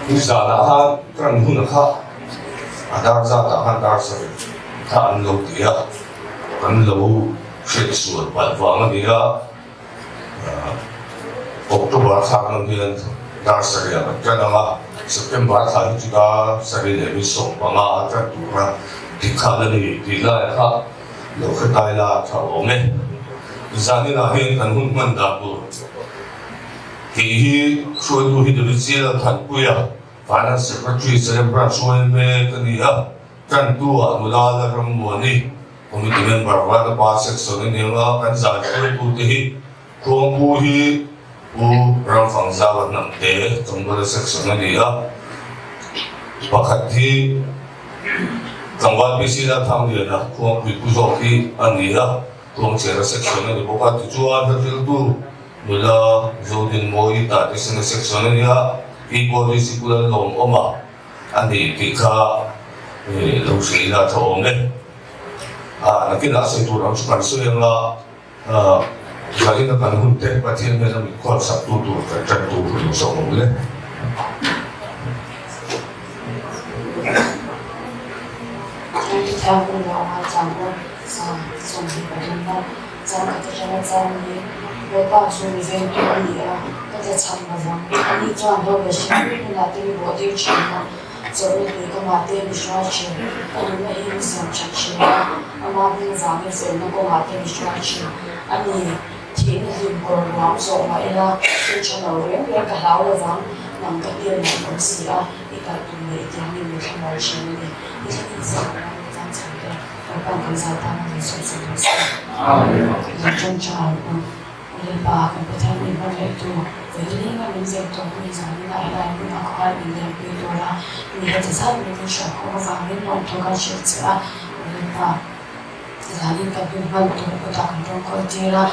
Nizanah khan kan hun kha a dar zatah khan dar sarih kha an lo ti a, kan lo hriatsual palh vang a ni a. October thla atang hian dar sarih ah kan tan ang a, September thla hi chu dar sarih leh ni 15 a tan tura tih khan a ni tih lai kha lo hre tai la tha awm e. Zaninah hian kan hun hman dan tur tih hi hruaitu hi David Zial Thanpuia, Finance Secretary Salem Branch YMA ka ni a, Tantu-ah nula la rammuani Committee member Vanapa Section a ni ang a, kan zan hruaitute hi Khuangpu hi Pu Ramfangzauva Hnamte Chawngbuala Section a ni a, pakhat hi Tlangval PC Lalthangliana Khuangpui Pu zawk hi a ni a, Khuangchera Section a ni bawk a, tichuan hla-hriltu nula Zodinmawii Taitesena Section a ni a, Keyboard hi Sikul an lawmawm a. A ni tih kha lo hria ila tha awm e. Nakinah sawi tur ang chu kan sawi ang a, zanin a kan hun te Pathian hmel a mit khual sak tu tur kan tan tur hun lo zawk ang le. Thiang hun lo anga chang aw sang 23 na chang khat atanga chang ni Lalpa chu mi vengtu a ni a, ka tlachham lovang. Ani chuan hlauh leh hrim hrim hunah te mi bawhtir thin a, chawlhna tui kamah te mi hruai thin. Ka nunna hi mi siam that thin a, ama hming vangin felna kawngah te mi hruai thin. A ni, thihna hlim kawr ruam zawh mah ila, thil tha lo reng reng ka hlau lovang, nang ka hnial nuam awm si a, i kalh tum leh i tiangin mi thlamual thin a ni. I thlengin zan a ram chang chhan te. Lalpa kan zai tan a ni sawi sawi rawh se. Lo ṭawngṭai u. Lalpa kan Pathian min hmangaihtu, veilenga min zir tawh mi zanin ah helai hmun a khawhar min lenpui tura mi heti zat min min hriat khawm avangin lawmthu kan hrilh che a. Lalpa zanin kan hun hman tur kutah kan rawn kawl tir a,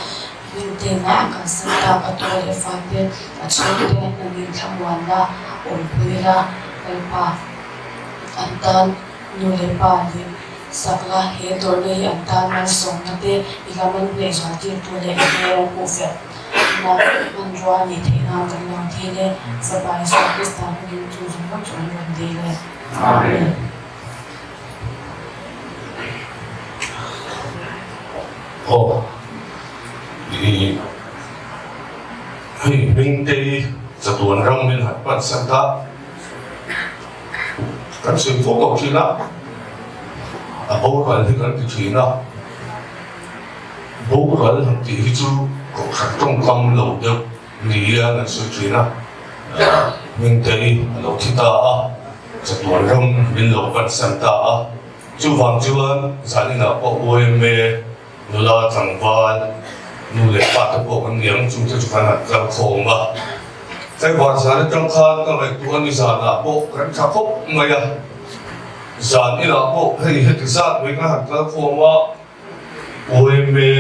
hlim tena a kalsan tak a tu leh fate a chhungte nangin thlamuanna awmpui la Lalpa an tan Nu leh pa nih sak la, he dawrna hi an tan malsawmna te i lam an hneh zual tirtu leh i hmel an hmuh fiah na hmanrua a nih theih nan kan lo dil e. Fapa Isua Krista hmingin chu zawng zawng chu an rawn dil e. Amen. Aw i hei hmingtei chatuan ram min han pan san ta. Kan sawi fo tawh thin a, a boral hi kan ti thin a, boral han tih hi chu kohhran tawngkam lo deuh ni hian an sawi thin a, Hmingtei a lo thi ta a, chatuan ram min lo pansan ta a, chuvang chuan zaninah pawh YMA Nula tlangval, nu leh pa te pawh kan ni ang, chungte chu kan han kal khawm a. Tlaivar zan atang khan ka ngaihtuah a ni zanah pawh kan tha khawp mai a, zan inah pawh hei heti zat mai kan han kal khawm a, OMA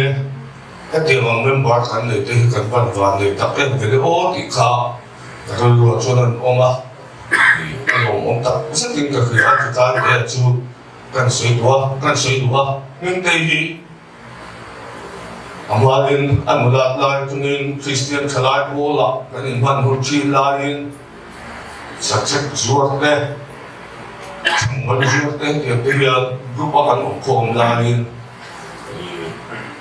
hetiang ang member kan nei te hi kan van van nei tak em ve le aw tih kha ka rilruah chuan an awm a, a lawmawm tak zetin ka hria a, chutlai te chu. Kan sawi duh a, kan sawi duh a, Hmingtei hi a hmain a nulat lai chungin Kristian thalai pawlah kan inhman hur thin laiin sachek zuar te, chhangban zuar te hetiang te hian group a kan awm khawm laiin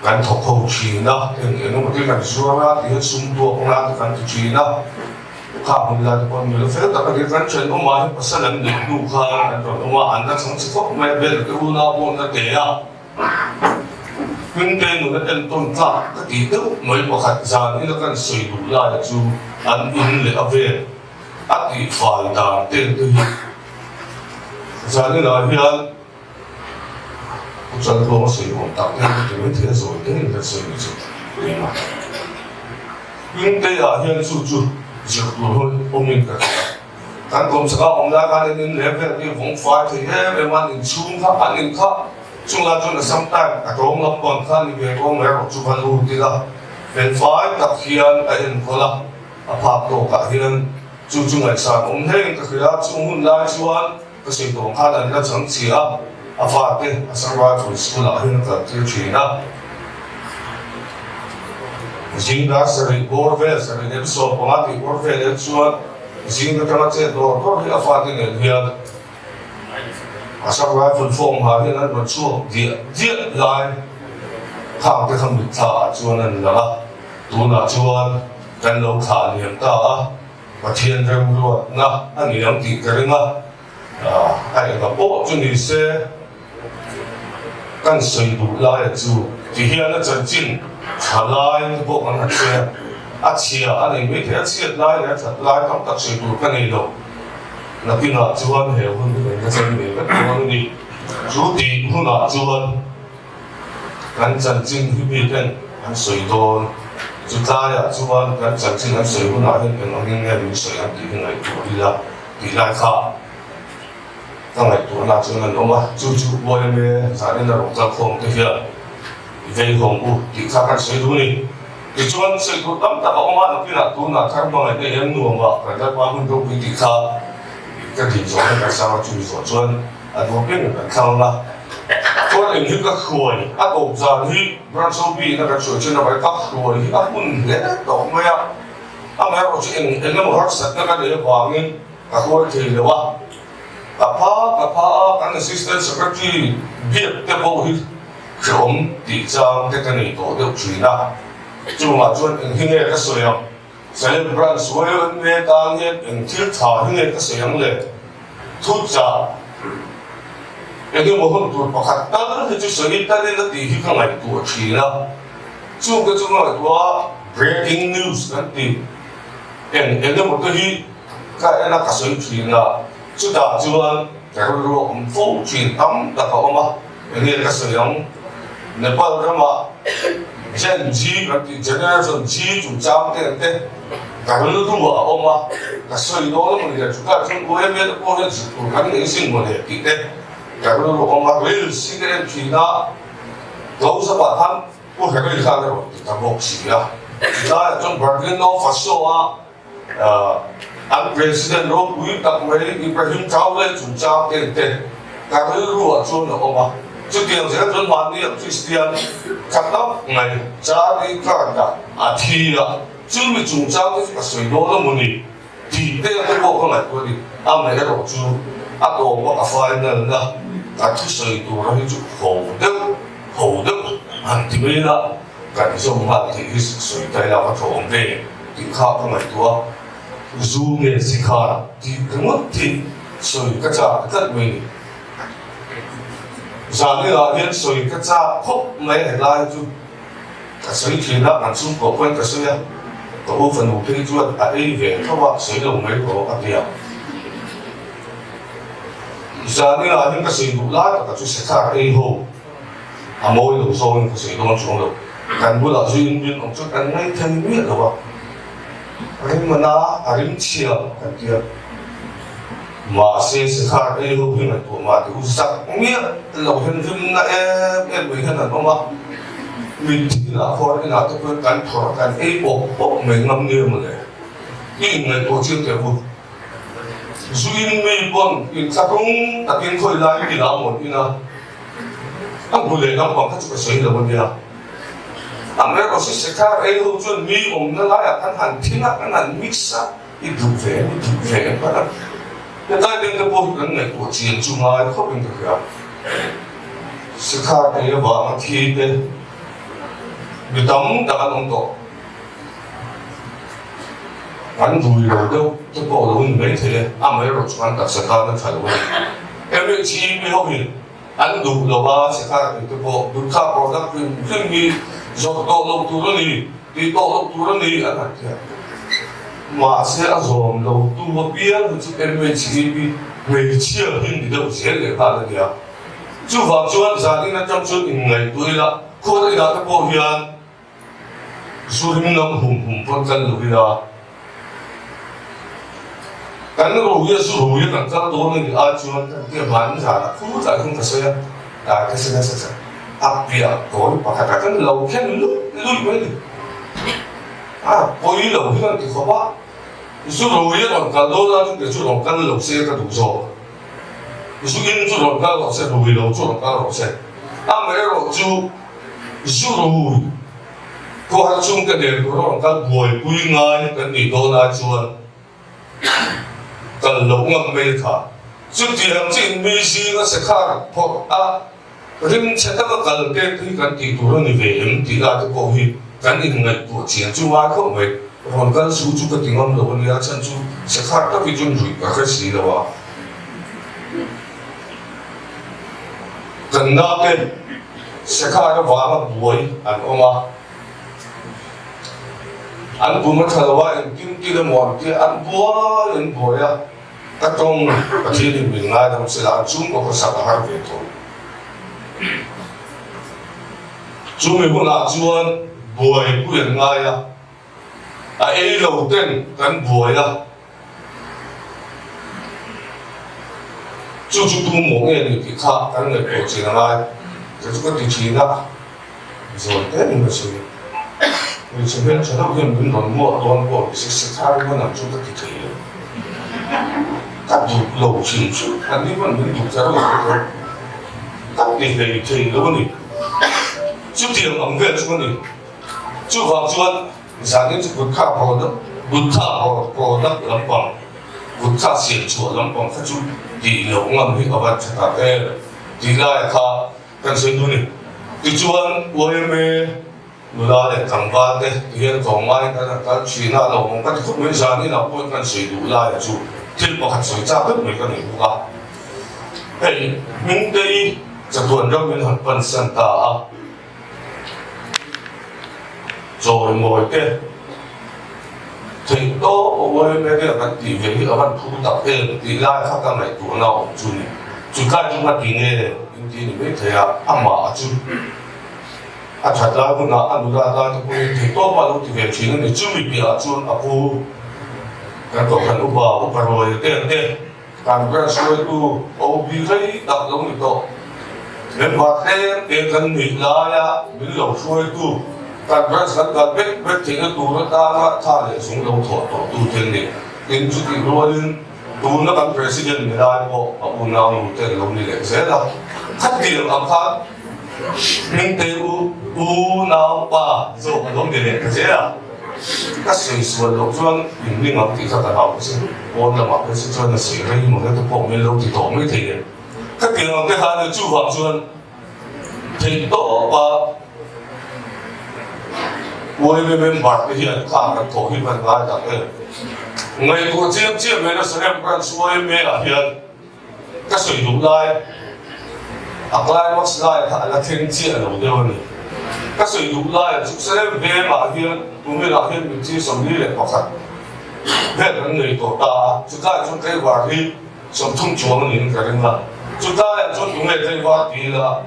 kan thawk ho thin a, eng eng emaw te kan zuar a tihian sum duak na te kan ti thin a. Kha hmun lai te pawh nula fel tak a ni. Kan thenawm ah hian pasal an neih hnu khan an rawn awm a, an la chang che khawp mai a, bel te unau pawh an la te a. Hmingte nula entawn tlak ka tih deuh mai pakhat zan ina kan sawi duh laia chu an in leh a vel a tihfai dan te te hi zan inah hian Pu Chaltluanga sawi awm tak em ka ti mai thei a, zawi te in kan sawi ni chu eng a. Hmingtei ah hian chu chu zir tur hi awmin ka hria. Kan kawmchhak ah awm lai khan in in lem vel hi vawng fai thei em em a, an inchhung kha an in kha chung lai chuan a sam time a tawng lam pang kha ni ve kawng mai erawh chu va lut ila fel fai tak hian a enkawl a, a phak tawkah hian chu chu ngaihsan awm hlein ka hria. Chung hun lai chuan. Ka sawi tawh khan an la chang chhia a, a fate Assam Rifles School ah hian a kal tir thin a. Zingdar sarih bawr vel, sarih leh 15 tih bawr vel ah chuan Zing atanga chet dawr dawr hi a fate nen hian Assam Rifle form ha hian an rawn chhuak diah diah lai khang te kha mitthla ah chuan an lang a, tunah chuan kan lo thlah liam ta a, Pathian remruatna a ni ang tih ka ring a, a enga pawh chu ni se. Kan sawi duh laia chu ti hian a chanchin tha lai te pawh kan han sawi a, a chhia a nei mai thei a, chhiat lai leh a that lai tam tak sawi tur ka nei lo. Nakinah chuan he hun hi kan la cheng ve vek dawn a ni. Chu tih hunah chuan kan chanchin hi miten an sawi dawn. Chu tlaiah chuan kan chanchin an sawi hunah hian eng angin nge min sawi ang tih hi ngaihtuah ila tih lai kha. Ka ngaihtuahna chuan an awm a, chu chu YMA zanin a rawn kal khawm te hian i vei hawng u tih kha kan sawi duh a ni. Tichuan sawi tur tam tak a awm a, nakinah tunah thar hmangaihna hian nuam ah kan Lalpa hmun ropui tih kha ka din zawh hian kan sang a, chumi zawh chuan a duh apiangin kan thlang ang a. Chuan eng hi ka hruai a tawp zan hi Branch OB in a kan hruai thin avangin ka hruai hi a hun hle tawh mai a, amaherawhchu chu eng eng emaw harsatna ka neih avangin Ka huai thei lo a, ka pha ka pha a, kan Assistant Secretary biak te pawh hi hrehawm tih chang te ka nei tawh deuh thin a, chungah chuan eng hi nge ka sawi ang, Salem Branch YMA tan hian eng thil tha hi nge ka sawi ang le, thuchah eng emaw hun tur pakhat tal hi chu sawi talin a tih hi ka ngaihtuah thin a, chungte chu ka ngaihtuah a, breaking news kan tih eng eng emaw te hi. Ka en a ka sawi thin a, chutah chuan ka rilru a awm fo thin tam tak a awm a, enge ka sawi ang? Nepal rama Gen Z kan tih Generation Z chungchang te ang te ka rilru ah a awm a, ka sawi dawn a mawni le, chutah chuan UMA te pawh hian zir tur kan nei sin mawni tih te ka rilru a awm a, reels hi ka en thin a, close up ah khan Pu Harry khan a rawn ti ta bawk si a, chulaiah chuan Burkina Faso a An President ropui tak mai Ibrahim Traore chungchang en te ka rilru ah chuan a awm a, chutiang zel chuan mahni ang Kristian tha tak mai Charlie Kirk a a thi a, chumi chungchang te chu ka sawi dawn a mawni tih te te pawh ka ngaihtuah a ni. Amaherawh chu a tawpa ka final na ka thusawi tura hi chu ho deuh ho deuh han ti mai ila. Kan zawm nghal tih hi sawi ta ila ka thaw awm ve tih kha ka ngaihtuah a, zu nge sikhar tih ringawt hi sawi ka chak ta tlat mai ni. Zanila hian sawi ka chak khawp mai a helai chu ka sawi thin a, kan chhungkaw pawn ka sawi a, ka u fanu phei chuan a ei ve tho a, sawi lo mai rawh a ti a. Zanila hian ka sawi duh lai takah chu sikhar ei ho. A mawi lo zawngin ka sawi dawn chuang lo. Kan bulah zu in min awm chuan kan ngaithei miah lo a, rim a na, a rim chhia kan ti a. Mahse Sikhar ei ho hi ngaihtuah mah tih u zak miah lo hian rim na em em mai hian an awm a. Mitthi inah khuan inah te pawhin kan phawrh a, kan ei pawp pawp mai ngam nia mawle. I inngaihtuah chiang teh u. Zu in mi pawn inthlahrung takin khawi lai inah a mawn in a. A hmu leh naupang kha chu ka sawi lo a nia. Amaherawh chu Sekhar ei ho chuan mi awmna laiah kan han thing a, kan han mix a, i duh ve em, i duh ve em kan han hetlai deng te pawh hi kan ngaihtuah chian chu ngai khawp in ka hria. Sekhar ei avanga thi te mi tam tak an awm tawh. An vui lo deuh te pawh lo ni mai thei e, amaherawh chu an taksa tan a tha lo a ni. MHEP ho in an duh lo a, Sekhar tih te pawh Dutha product hrim hrim hi zawrh tawh loh tur a ni, tih tawh loh tur a ni an han ti a. Mahse a zawm lo tu apiang hi chu MHEP hmeichhia hi ni deuh zel leh nghal a nia. Chuvang chuan zanin atang chuan inngaihtuah ila, khual inah te pawh hian Zu rim lam hum hum pawn kal lo ila, kan rui a zu rui a kan kal dawn a nih ai chuan kan tia hman zan a khu tlai hun ka sawi a, tlai ka sawi nasa chan a piah tawi pakhat ah kan lo khen luih luih mai ni. A pawi lo hi kan ti khawp a, zu rui a rawn kal dawn a chu kei chu rawn kal lo se ka duh zawk. Zu in chu rawn kal rawh se, rui lo chu rawn kal rawh se. Amaherawh chu zu rui khuahar chhungte nen tur a rawn kal buaipui ngai kan nih dawn ai chuan. Kal loh ngam mai a tha. Chutiang chiin mi zinga sekhar phawrh a ringchhe taka kal te hi kan tih tur a ni ve em tih lai te pawh hi kan inngaihtuah chian chu ngai khawp mai. Rawn kal su chu ka ti ngam lo a nia, chhan chu sekhar tak hi chuan ruih ka hre si lo a. Kan naute sekhar avanga buai an awm a. An kum a tha lo a, engtin tin emaw an tia, an buai an buai a, ka tawng Pathianin min ngaidam se la, an chhungkaw khawsak a har ve tawh. Chumi hunah chuan buaipui an ngai a, a ei lo ten kan buai a, Chu chu tu maw nge ni tih kha kan ngaihtuah chin a ngai. Kei chu ka ti thin a, zawi te in ka sawi. Hmeichhe hmeltha deuh hian min rawn muah dawn pawh ni se, Sekhar i hmanah chu ka ti thei lo. Ka duh lo thin chu an ni hman min duh kher lo te ka ti hlei thei lo a ni. Chutiang ang vel chu a ni. Chuvang chuan Zanin chu Gutkha product, Gutkha product lampang, Gutkha siam chhuah lampang kha chu tih loh ngam hi a van tha tak em tih lai kha kan sawi duh a ni. Tichuan yma nula leh tlangval te ti hian tlawmngaiin kan han kal thin a, lo awm ka ti khawp mai. Zanin ah pawhin kan sawi duh laia chu thil pakhat sawi chak deuh mai ka nei bawk a. Hei Hmingtei chatuan ram min han pansan ta a. Chawimawi te theih tawp a uai mai vel kan tih ve hi a van phu tak em tih lai kha ka ngaihtuahna a awm chu ni. Chu tlai chu ngati nge in ti ni mai thei a, amah chu a that lai hunah a nula lai te pawhin theih tawp a lo ti ve thin a ni. Chumi piahah chuan a pu kan kohhran upa upa ruai te ang te. Kan branch hruaitu OB rei tak lo ni tawh. Member tlem te kan nih laia min lo hruaitu kan branch kan kal vek vek theihna tur atana tha leh zung lo thawh tawh tu te an ni. Tin, chutih rualin tuna kan President ni lai pawh a unau nu te an lo ni leh zel a. Khatiang ang khan Hmingte u unaupa zawk a lo ni leh ta zel a. Ka sawi sual loh chuan in hming ang tih kha ka hlau che. Pawn lamah phei chu chuan a sawi rei maw te pawh min lo ti tawh mai thei em. Ka ti ang te khan chuvang chuan theih tawp a yma member te hian kha kan thawh hi kan ngai tak em. Ngaihtuah chiam chiam mai na Salem Branch yma ah hian Ka sawi duh lai a climax lai kha a la thleng chiah lo deuh a ni. Ka sawi duh lai a chu Salem vengah hian tuminah hian mitthi 41 vel kan nei tawh ta a, chutlaiah chuan tlaivar hi 30 chuang a niin ka ring a, chutlaiah chuan tunge tlaivar ti ila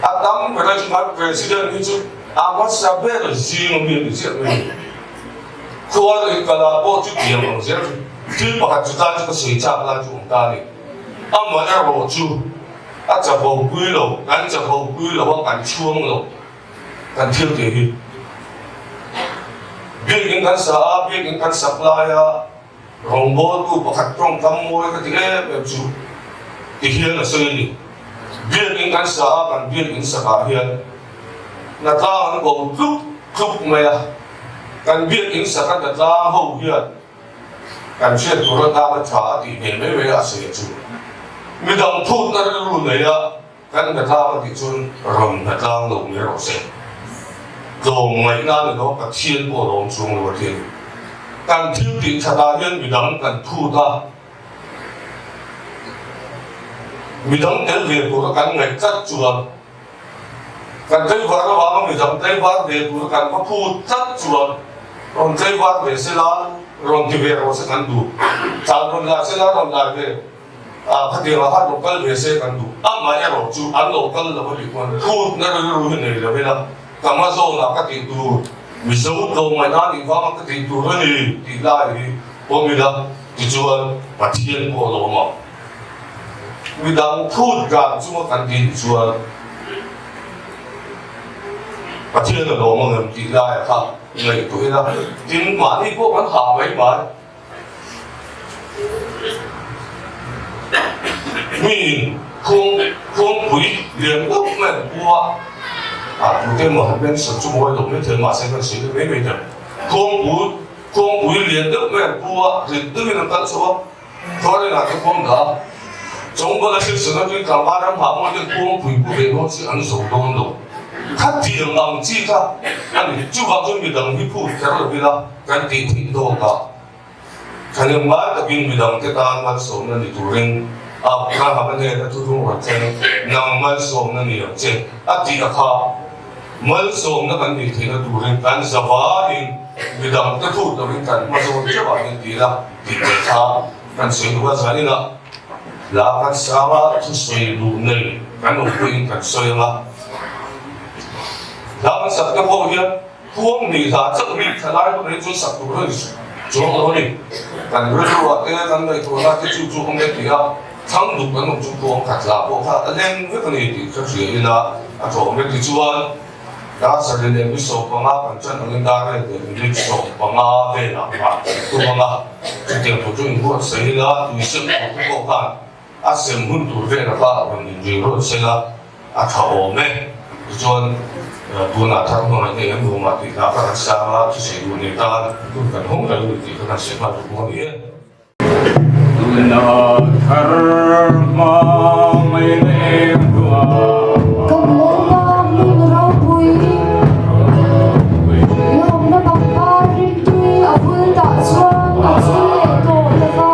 a tam ber a chu President hi chu a hmasa ber zing ami a ni chiah mai a ni. Khua leh kal ah pawh chu tiang ang zel chu thil pakhat chu tan chu ka sawi chak lai chu awm ta a ni. Amah erawh chu a chapo pui lo, kan chapo pui lo a, kan chhuang lo kan thil tih hi. Biakin kan sa a, biakin kan sak lai a rawngbawltu pakhat tawngkam mawi ka ti em em chu ti hian a sawi a ni. Biakin kan sa a, kan biakin sakah hian hnatlang an ko tluk tluk mai a. Kan biakin sak a hnatlang ho hian kan hriat tur atana tha a tih ve mai mai a sawi chu. Midang phutna rilru nei a kan hnatlang a tih chuan rawn hnatlang lo mai rawh se. Tlawmngaihna ni lo Pathian pawh lawm chung lo a ti a ni. Kan thil tih thatah hian midang kan phut a, midang tel ve tura kan ngaih tlat chuan Kan tlaivar avanga midang tlaivar ve tur kan va phut tlat chuan rawn tlaivar ve se la, rawn ti ve rawh se kan duh. Tlan rawn lai se la, rawn lai ve a, khatiang ah khan rawn kal ve se kan duh. Amah erawh chu an lo kal lo a nih chuan phutna rilru hi nei lo ila, ka hma zawnah ka tih tur, Mizo tlawmngaihna nih vanga ka tih tur a ni tih lai hi pawm ila, tichuan Pathian pawh a lo awm ang. Midang phut dan chunga kan din chuan Pathian a lawm ang em tih laia kha ngaihtuah ila, tin mahni pawh kan hah mai mai. Miin khuang khuangpui lian deuh mai an pu a, a tute emaw han mention chu mawi lo mai thei mahse kan sawi mai mai thei. Khuangpui. Kawngpui lian deuh mai an pu a, rit deuhin an kal chho a, Khuarin ah te pawm dah a, Chawngbawla thilsawn atangin tlangval ram hah mawi ten kawngpui pu ve dawn chi an zo dawn lo. Khatiang ang chi kha a ni. Chuvang chuan midang hi phut kher lo ila kan tih theih dawk a. Thahnem ngai takin midang te tan malsawmna ni turin Abrahama hnena thuthlung rawn thleng, Nang malsawmna ni ang che, a tih a kha. Malsawmna kan nih theihna turin kan zavaiin midang te phut lovin kan hma zawn teuh ah hian ti ila tih te kha kan sawi duh a, zaninah la kan sang a, thusawi duh nei kan awm pawhin kan sawi ang a. Hla kan sak te pawh hian Khuang hnih hla chauh hi thalai hun hi chu sak tur a ni chuang lo a ni. Kan rilru ah te kan ngaihtuahna te chu chu awm e ti a, thlang duk kan awm chu khuang khat hla pawh kha a leng vek a ni tih ka hria ila a tlawm e ti chuan dar sarih leh mi 15 kan chan angin dar rel leh minute 15 velah mah kan tum ang a, chutiang tur chu inbuatsaih ila tui sem tur te pawh khan A sem hun tur velah kha a rawn inring rawt sel a, a tha awm e. Tichuan, tunah thar hmangaih te an ruamah tih hla kha kan sang a, thusei duh nei tan hun kan hawng reng a ni tih kha kan sawi nghal duh bawk a ni e. Tunah thar hmangaih eng ruamah. Kan Lalpa hmun ropui, lawmna pangpar rimtui a vul tah chuan a chul leh tawh lo va.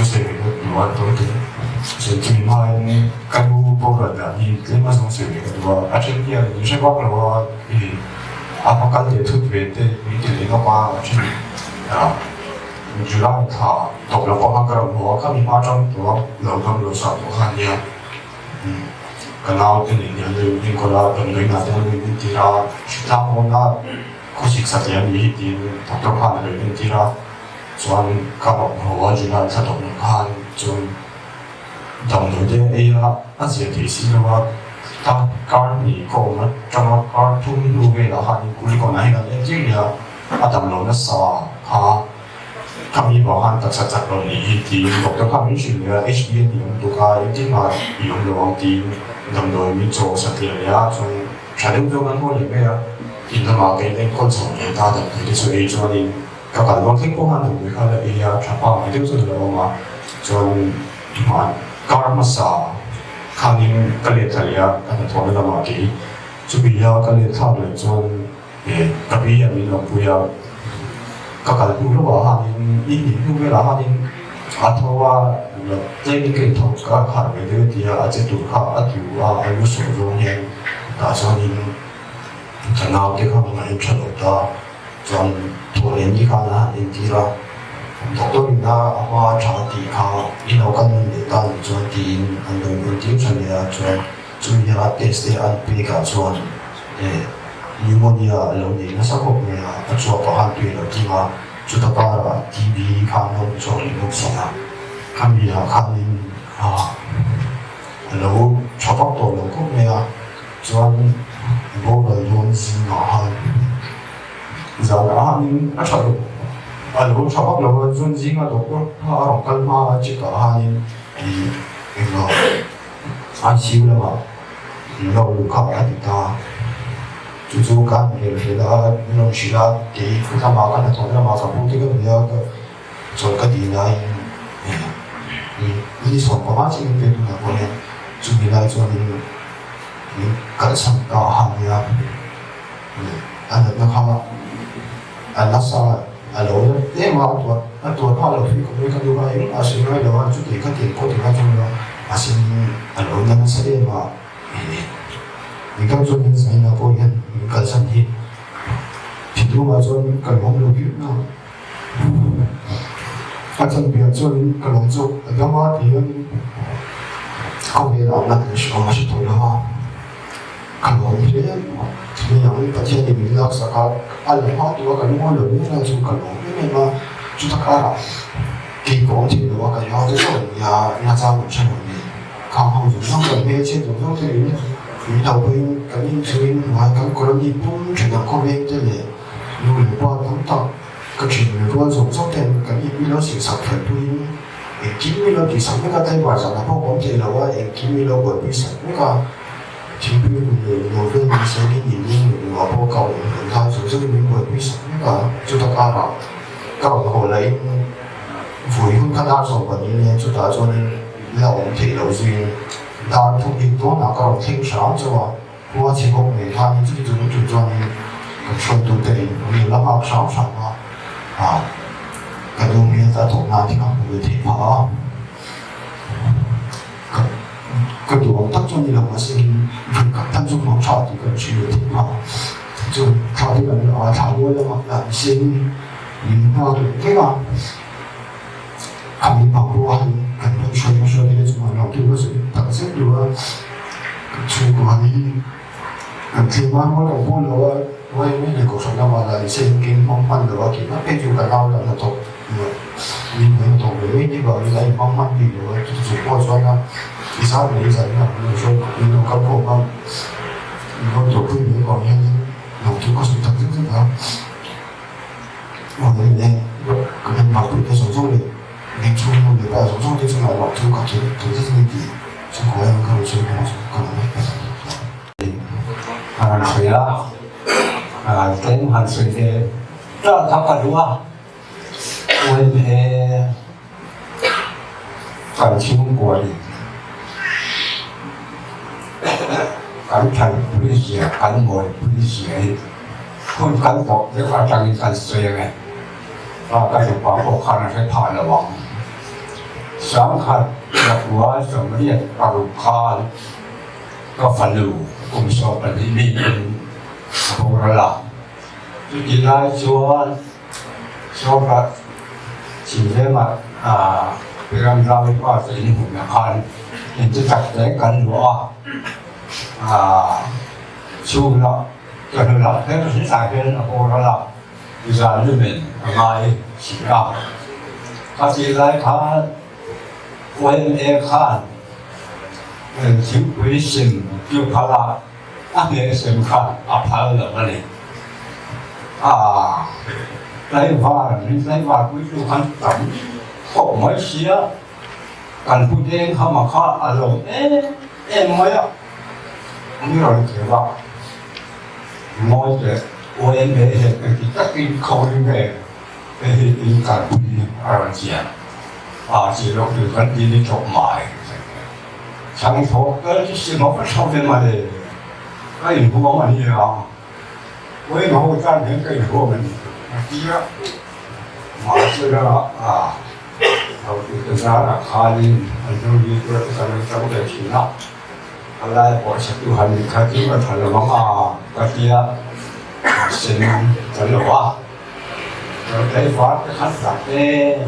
Lawmthu sawi ve ka duh a, tawng te sawi chumi hmain ka nu boral dan hi tlem a zawng sawi ve ka duh a, a then hian min hre vak lo a, ih a hma kal leh thut ve te min ti leh ngam a, a then ah July thla tawp lo pawh khan ka rawn haw a, khami hma atang tawh a lo dam lo sa tawh kha a nia, ka nau te nen hian lo enkawl a, damdawiin ah te an lo inentir a, hritlang awmna khawsik satliah a nih hi tiin doctor khan a lo inentir a. Chuan ka rawn haw a July thla tawp lam khan chuan damdawi te a ei a, a zia thei si lo a, ta kar hnih ka awm atanga kar thum hnu velah khanin Kulikawnah hian an entir leh a, a dam lo nasa kha khami vang khan taksa chak lo nih hi tiin doctor khan min hrilh leh a, HB a ni awm tuk a, engtin mah i awm lo ang tiin damdawi min chaw satliah leh a, chuan tha deuh deuh an haw leh mai a, in lamah ka inenkawl chho leh ta damdawi te chu ei chuanin. Ka kal dawn thleng pawh khan damdawi kha la ei a, tha pangngai deuh chuan a lo awm a, chuan hman kar hmasa khanin ka let thla leh a, ka hnathawhna lamah kei chumi a ka let thlak leh chuan eh ka pi hian min awmpui a, ka kal hnu lawkah khanin ni hnih hnu velah khanin a tho a, tlemin ka inthawk ka kharh ve deuh a ti a, a che tur kha a tlu a, a lu sawh zawng hian tah chuanin ka naute kha a intha lo ta. Chuan thawh leh ni khan a han entir a, doctor in a a hma tha tih kha i lo kal nawn leh ta nih chuan tiin an lo entir tha leh a, chuan chumi a test te an pek ah chuan eh pneumonia a lo nei nasa khawp mai a, a chuap ah khan tui a lo tling a, chuta karah TB khan a rawn chhuak leh bawk si a, khami ah khanin ah a lo tha vak tawh lo khawp mai a, chuan boral dawn zingah khan. Zanah hanin a tha lo, a lo tha vak lo a, chuan zinga doctor kha a rawn kal hma a check ah hanin ih englo ICU lamah lo luh kha a ti ta. Chu chu ka han rel hrel a, min rawn hrilh a, kei lamah ka hnathawh lamah ka pu te ka bia a, ka chawl ka tih laiin ih ni 15 chiah min pek tunah pawh hian chumi lai chuanin min kalsan ta a han nia. A natna kha a nasa a lo na tlem a, a tuar phah lo hi khawp mai ka nu kha engmah a sawi ngai lo a, chuti kha tiang pawh ti ngai chuang lo a sin a lo na nasa em a, Nikhat chuan in zaina pawh hian min kalsan hi thinlungah chuan ka lawm lo viau na a chanpiah chuan ka lawm zawk a dam a ti hian khawvelah natna hre awm a hre tawh lo a. Ka lawm hle mai ang, Pathianin min laksak a, a la hma tur a ka lungawi lo mek lai chu ka lawm em em a, chuta karah kei ka awm thei lo a, ka nau te zawk an nia, nachang an hre lo nen, khang ho zawng zawng kan hmelchhiat zawng zawng te min min lo pawhin kan inchungin hnuai kan colony pum thenawm khawveng te leh nu leh pa tam tak ka thin leh rual zawng zawng ten kan in mi lo sihsak fel puiin engkim mi lo tihsak vek a, tlaivar zanah pawh ka awm thei lo a, engkim mi lo buaipui sak vek a. Thingpui nun leh lo vel min sawiin in leng leh nuah pawh ka awm hman lai zawng zawngin min buaipui sak vek a, chuta karah ka rawn haw lahin vui hun kha dar zawm pahnih nen chutah chuanin la awm theih loh zuiin dar thum dik dawnah ka rawn thleng hram chauh a, khua chhe bawk nen khanin chuti chung chung chuanin kan hruaitute in an lo la nghak hram hram a, ah ka nu hmel te a thawk nan te kha hmu ve theih phah a. Ka ka duh ang tak chuan ni lo mahse in ka tan chu hmang tha tih ka hre leh thei phah. Chuan thla te kan la a, thla rual lamah lah ni se in min nghak leh vek a. Khami bang pawh a han kan rawn hruai hmasa te chu an lo tir hmasa tak zet lo a. Kan chhungkua hi kan tlem a, rual kan pawl lo a, ruai mai leh kohhran lamah lah ni se in keng hmang hman lo a, keimah phei chu ka nau lah hnathawk Min hmuh tawh ve mai ni vangin a inhmang hman bik lo a, chuti chung pawh chuan a i zat leh i zan ang lo chuan min lo kal khawm a, min rawn tawhpui mai vang hianin lo thu ka sawi tak zet zet a. Aw le, ka hman bak pui te zawng zawng leh veng chhung nu leh pa zawng zawng te chungah loh thu ka sawi tak zet zet a ni tih chhungkaw hian ka rawn sawi hmang chu ka lo ngaih hmasa tawh tawh. A rawn sawi a, tlem han sawi ve ta kha ka duh a. Uaimhe kan chhungkua in kan thanpui zia kan mawipui zia hi hun kal tawh deuh atangin kan sawi ang e. Ka nupa pawh khan a hre phah lo ang. 1986 khan ka fanu kum 12 mi in a boral a. Chutih lai chuan Sawrkar Chhimvengah Piram Rawi pa te in hmuhna khan inti tak te kan luah a, chhungah ka hnulah kher hetah hian a boral a, zan lumen a ngai si a. Khatih lai khan YMA khan thingpui sem chu phal a, a hneh sem kha a phal lo a ni. Aa, tlaivar, min tlaivar pui tu khan tam khawp mai sia, kan pu deng hama kha a lawm em em mai a, mi rawn keu a, ngawi teh YMA hian engti takin khawin nge hei hi in kalpui a rawn chian a, chi loh tur kan ti ni tawp mai. Chhang thawk kal chu si mawp a tho ve male, ka inhuam a nia, Uain ho tan hian ka inhuam a ni a ti a, mahsela a hotute zarah khanin an lo ni tur te ka lo chang ve thin a, a lai pawh chhatu han ni kha chu a tha lo ang a ka ti a, sen ka lo a, tlaivar te khan tak em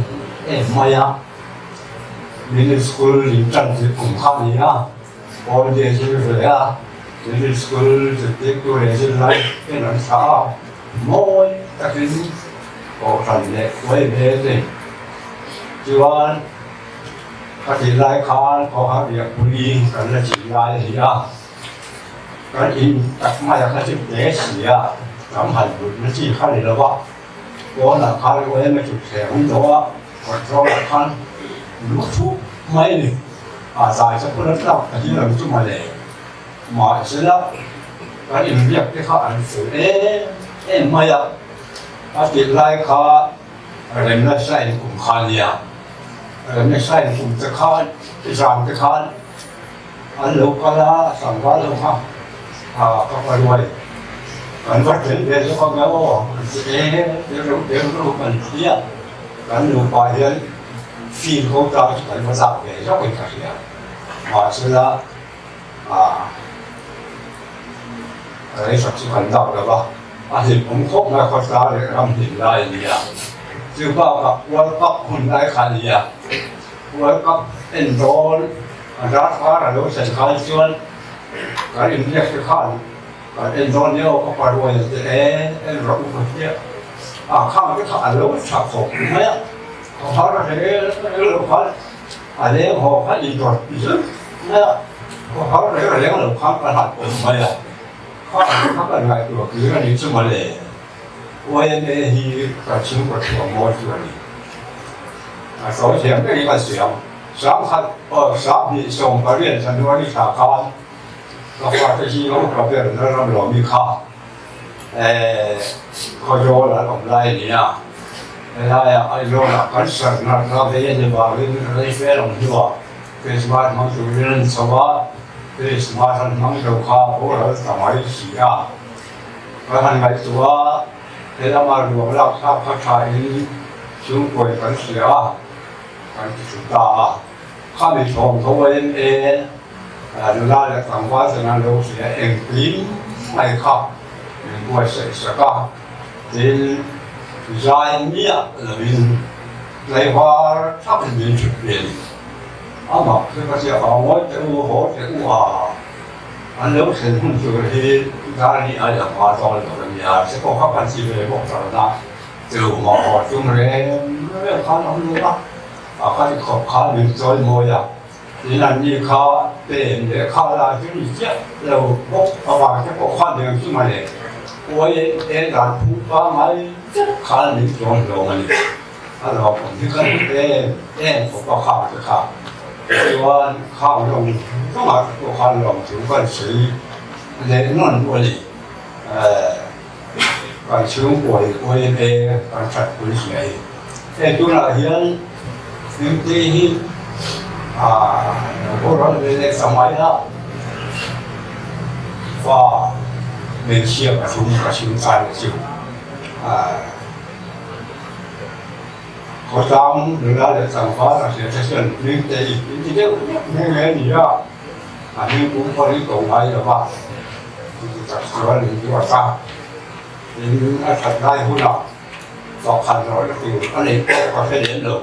em mai a. Middle school in tan tir kum kha a ni a, all day zir ve a, middle school zirtirtu leh zirlai ten an thlah a, mawi takin kohhran leh huai ve te chuan ka tih lai khan khawha riahpui kan la chih lai a ni a, kan in tak mai a kha chu te si a, tam han but na chi kha ni lo va, pawnah khan uaima chu thleng an dawh a. Control ah khan lu thup mai a ni. A zai chu phun a tlak ta hi lo chu mawle. Mahsela kan inbiak te kha an fel em em mai a. A tih lai kha remna sign kum kha a nia. Remna sign kum te khan zan te khan an lo kal a, tlangval ho kha ka paruai kan va tel ve zawk ang e aw an ti e, tel reuh tel reuh kan ti a. Kan nupa hian fim ho ta chu kan va zak ve zawk in ka hria. Mahsela ah rei sak chu kan dak lo va, a hlim awm khawp mai khawtla leh ram hlim lai a ni a. Chu bakah World Cup hun lai kha a ni a, World Cup en dawn a rat kar a lo thlen khan chuan kan inbiak te khan Kan en dawn nia aw ka pa ruai te e en rawh u ka tia a khang te kha a lo tha khawp mai a ka har a rel rel lo khan a leng haw kha in dawt zut mai a ka har rel reng lo khan ka hlat awm mai a khang te kha kan ngaihtuah kir a ni chu mawle YMA hi ka chhungkaw thuam mawi chu a ni a sawi thiam ber in ka siam 10 aw 2018 January thla khan Ka fate hi lo upa ber na ram lo mi kha Khawzawl an awm lai a ni a, helaiah Aizawlah kan sarna ka vei a ni vangin rei fel ang hnuah Krismas hmang turin an chho a, Krismas an hmang lo kha boral ta mai si a. Ka han ngaihtuah a, helama ruang lak thlak kha thain chhungkawi kan hria a, kan ti thlu ta a. Khami thawm tho em e, nula leh tlangval ten an lo hria engkim mai kha min buatsaih sak a, tin zai miah lovin tlaivar thlapin min thut ve a ni. Amah chu ka chiah vang ngawi teh u, haw teh u a, an lo thlen hun tur hi dar ni ai ang a dawn lo a nia, che pawh kha kan ti ve bawk ta lo na, chu mah haw tum reng reng khan awm lo a. A ka ti khawp kha min chawi mawi a, tin an ni kha pen leh kha la chu ni chiah lo bawk avang te pawh khan eng chu mawle uai en dan phu pangai zet khan min chuang hlawm a ni. A lawm awm hi ka duh em em khawp a khang te kha chuan khang lawng lawngah te pawh khan lawm thu kan sawi leh nawn duh a ni. Kan chhungkua hi YMA kan that pui hle a ni. Hei tunah hian Hmingte hi lo boral ve leh ta mai a, fa hmeichhia pathum ka chhung ta leh chu. Khawtlang nula leh tlangval a hriat te chuan Hmingtei in ti deuh deuh nghe nghe a ni a, a hming pum pawh hi ko ngai lo va, chuti tak chuan in duat a, in a that lai hunah Pakhat rawhna tur a neih pawh ka hre lem lo.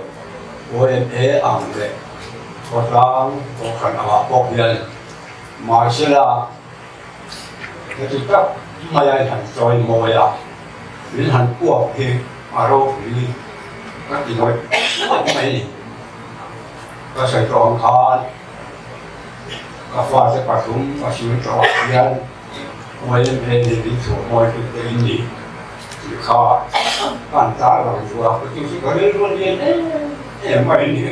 YMA ang leh khawtlang kohhran angah pawh hian mahsela heti tak maia in han chawi mawi a, min han uap hi a ropui ka ti ngawih ngawih mai a ni. Ka sawi tawh ang khan ka fate pathum a sil tawhah hian YMA nih min chhuah mawi hlut te in ni. Tih kha an tar lang chu a, chu chu ka rilru a lian em em mai a ni.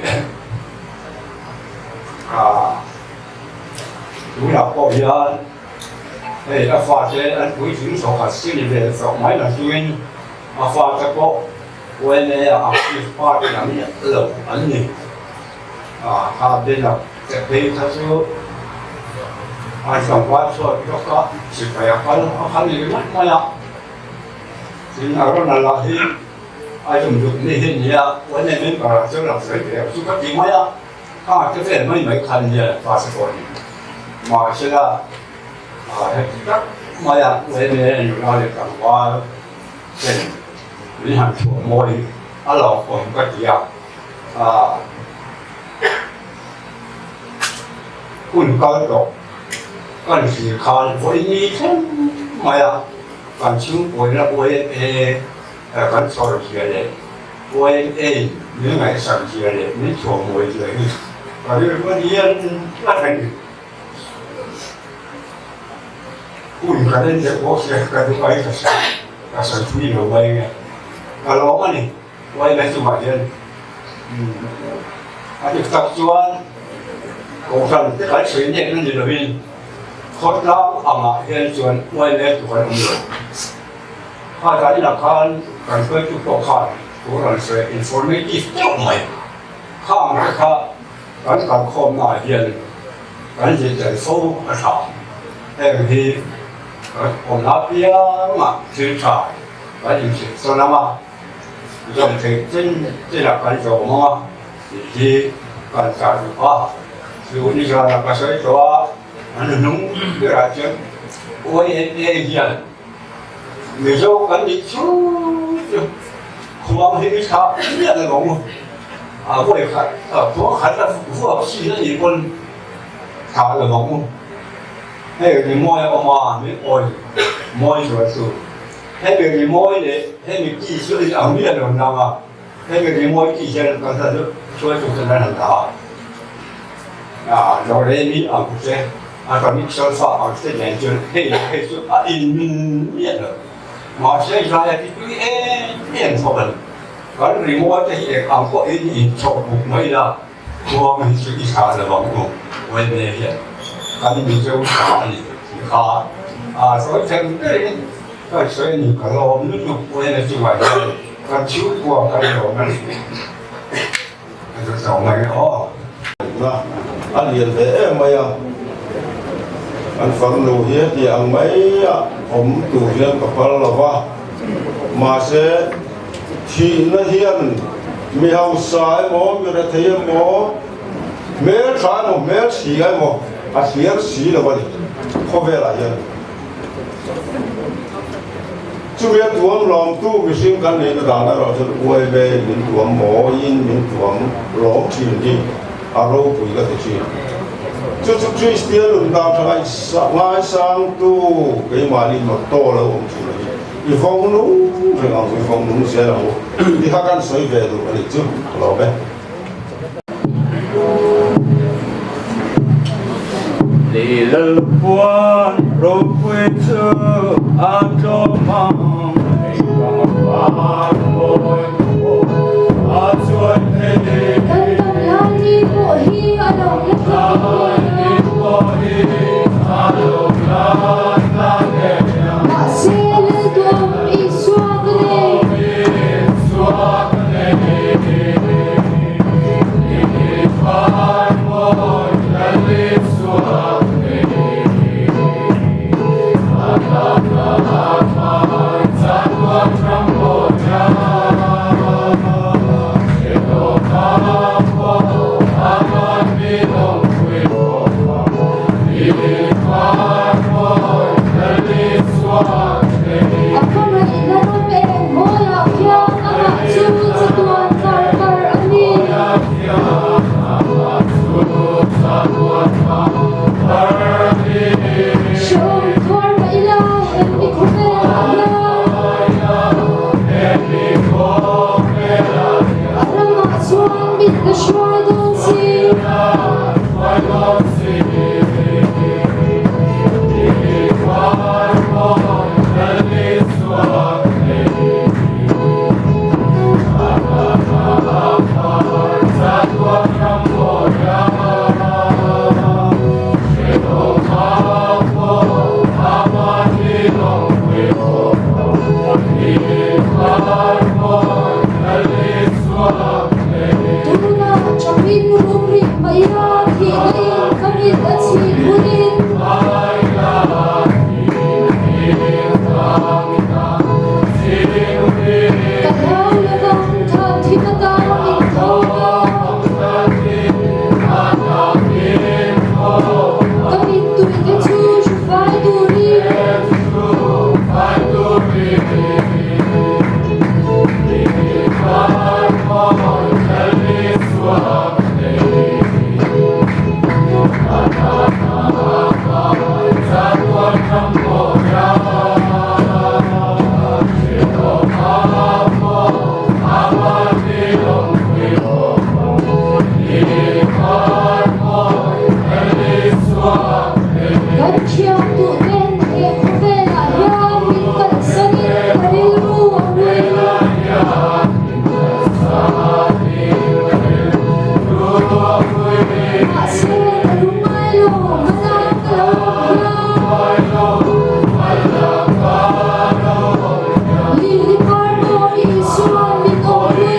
Tunah pawh hian hei a fate an puitling chhawkhat si ni ve chawk mai la chungin a fate pawh YMA ah active part lam lo an ni. Kha Bena te phei kha chu an tlangval chhuat lawk a, sipai a kal a kal leh ngawt mai a. Tin, a rawn a lah hi a dum duk ni hi nia, one member ah chuan lo sawi ve ang chu ka ti mai a, kha te vel mai mai khan nia class a pawh ni. Mahsela heti tak mai a one nula leh tlangval ten min han chhuah mawi a lo awm ka ti a. Hun kal tawh kan thlir khan vawi ni thleng mai a, kan chhungkawiin a YMA kan chhawr zia leh YMA in min ngaihsak zia leh min thuammawi zia hi ka rilru a lian tlat a ni. Hun kan en deuh bawk sia ka duh ai ka sawi thui lo mai nge ka lawm a ni. YMA chungah hian a dik tak chuan Kohhran te kan sawi nek na ni lovin khawtlang angah hian chuan YMA chu kan awm lo. Kha dan inah khan kan hruaitu pawh khan Kohhran sawi informative deuh mai khang te kha kan kalkhawmnaah hian kan zir tel fo a tha. Heng hi kan awmna piangah thil tha kan inhrilh tawn ang a. Zawm theih chen chenah kan zawm ang a tih hi kan chah duh a. Chu nizanah ka sawi tawh a, an hnung berah chuan YMA hian Mizo kan nih chu chu khuang hi i thlah miah lo ang u. A vawi khat, a khuang khat a vuak chin a nih pawn thlah lo ang u. Hei rimawi a awm a, min awi mawi zual chu. Hemi rimawi leh hemi ki chu in ang miah lo nang a, hemi rimawi ki hian kan hla chu hruaitu ten an han dah a, ah do re mi ang te atomic solfa ang te nen chuan hei leh hei chu a in min miah lo. Mahse zai a ti tui em em thawk a ni. Kan rimawi te hi eng ang pawh in in chawk buk mai la, khuang hi chu i thlah lo ang u, Wayne hian kan Mizo tha a ni tih kha a sawi them berin ka sawi a ni, ka lawm lutuk Wayne chungah hian kan chhungkua kan lawm a ni ka chu tawh mai aw. Na a lian ve em mai a, an farnu hi heti ang mai a awm tur hian ka phal lo va, mahse Thihna hian mi hausa emaw, mi rethei emaw, hmeltha emaw, hmelchhia emaw a thliar si lo a ni khawvelah hian. Chumi a tuam lawmtu mihring kan nihna dan erawh chuan uai ve min tuam mawiin min tuam lawm thin hi a ropui ka ti thin. Chu chu Kristian nun dan tha ngaisangtu keimahni motto lo awm thin a ni. I vawng nung reng ang u, i vawng nung zel ang u tih kha kan sawi ve duh a nih chu ka lawm e. Lei Lalpuan ropui chu a tlawm ang. Lei pangpar mawi pawh a chuai thei. Kan dam lai ni pawh hi a lo la tlang ngei a. Mahse Lalduam Isua ka nei. Ka mittuite chu hrufai turin. Kan thiam duh ten he khawvelah hian min kalhsanin ka rilru a ngui. Mahse ka lungngai lo, hmanah ka lo awm hian. Lili par mawi Isua'n min awmpui.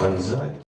Kan zai.